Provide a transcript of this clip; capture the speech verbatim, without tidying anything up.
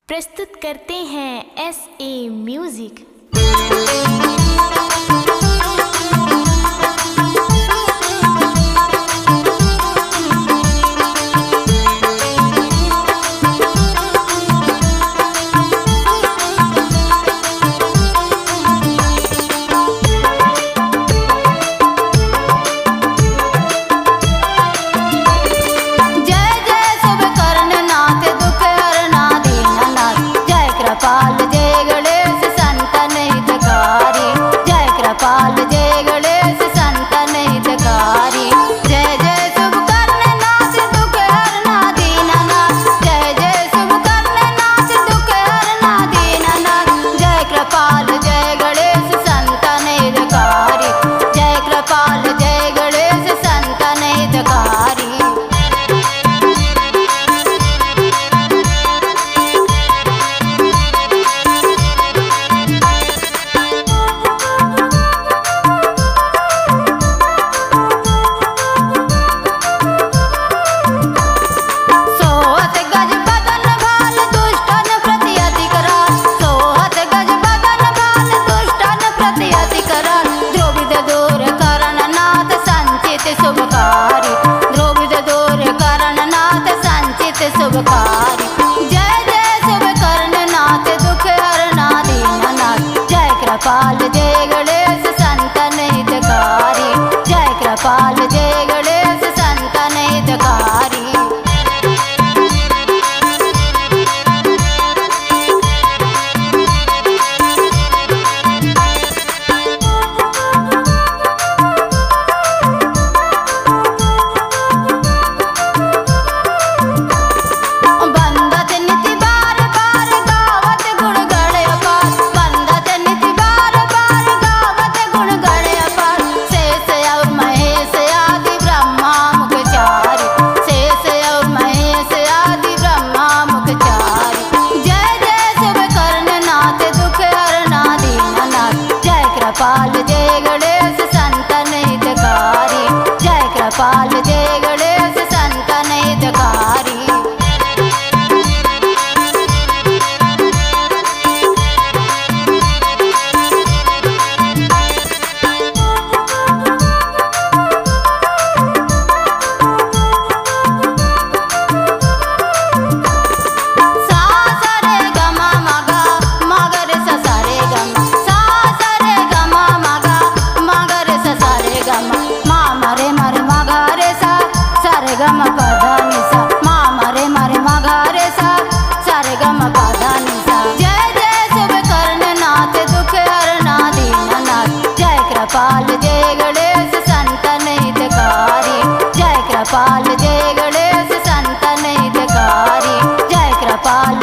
प्रस्तुत करते हैं एस ए म्यूजिक। जय जय शुभ करन नाथ, दुख हरना दीननाथ। जय कृपाल जय गणेश संतन हितकारी। जय कृपाल जय गणेश संतन हितकारी। जय जय शुभ करन नाथ, दुख हरना दीननाथ। जय जय शुभ करन नाथ, दुख हरना दीननाथ। जय कृपाल जय गणेश संतन हितकारी। जय कृपाल जय गणेश संतन हितकारी। सोहत गज बदन भाल दुष्टन प्रति अति कराल। सोहत गज बदन भाल दुष्टन प्रति अति कराल। द्रोविद दूर करन नाथ संचित शुभकारी। द्रोविद दूर करन नाथ संचित शुभकारी। जय जय शुभ करन नाथ, दुख हरना दीननाथ। जय कृपाल जय गणेश संतन हितकारी। जय कृपाल जय गणेश संतन हितकारी। बंदत निति बार बार गावत गुण गण अपार। बंदत निति बार बार गावत गुण गण अपार। शेष और महेश आदि ब्रह्मा मुख चारि। शेष और महेश आदि ब्रह्मा मुख चारि। जय जय शुभ करन नाथ, दुख हरना दीननाथ। जय कृपाल जय गणेश संतन हितकारी। जय कृपाल जय गणेश संतन हितकारी। सा सा रे ग म म ग, म ग रे सा सा रे ग म। सा सा रे ग म म ग, म ग रे सा सा रे ग म। म म रे म रे म ग रे सा, सा रे ग म प ध नि सा। म म रे म रे म ग रे सा, सा रे ग म प ध नि सा। जय जय शुभ करन नाथ, दुख हरना दीननाथ। जय कृपाल जय गणेश संतन हितकारी। जय कृपाल जय गणेश संतन हितकारी। जय कृपाल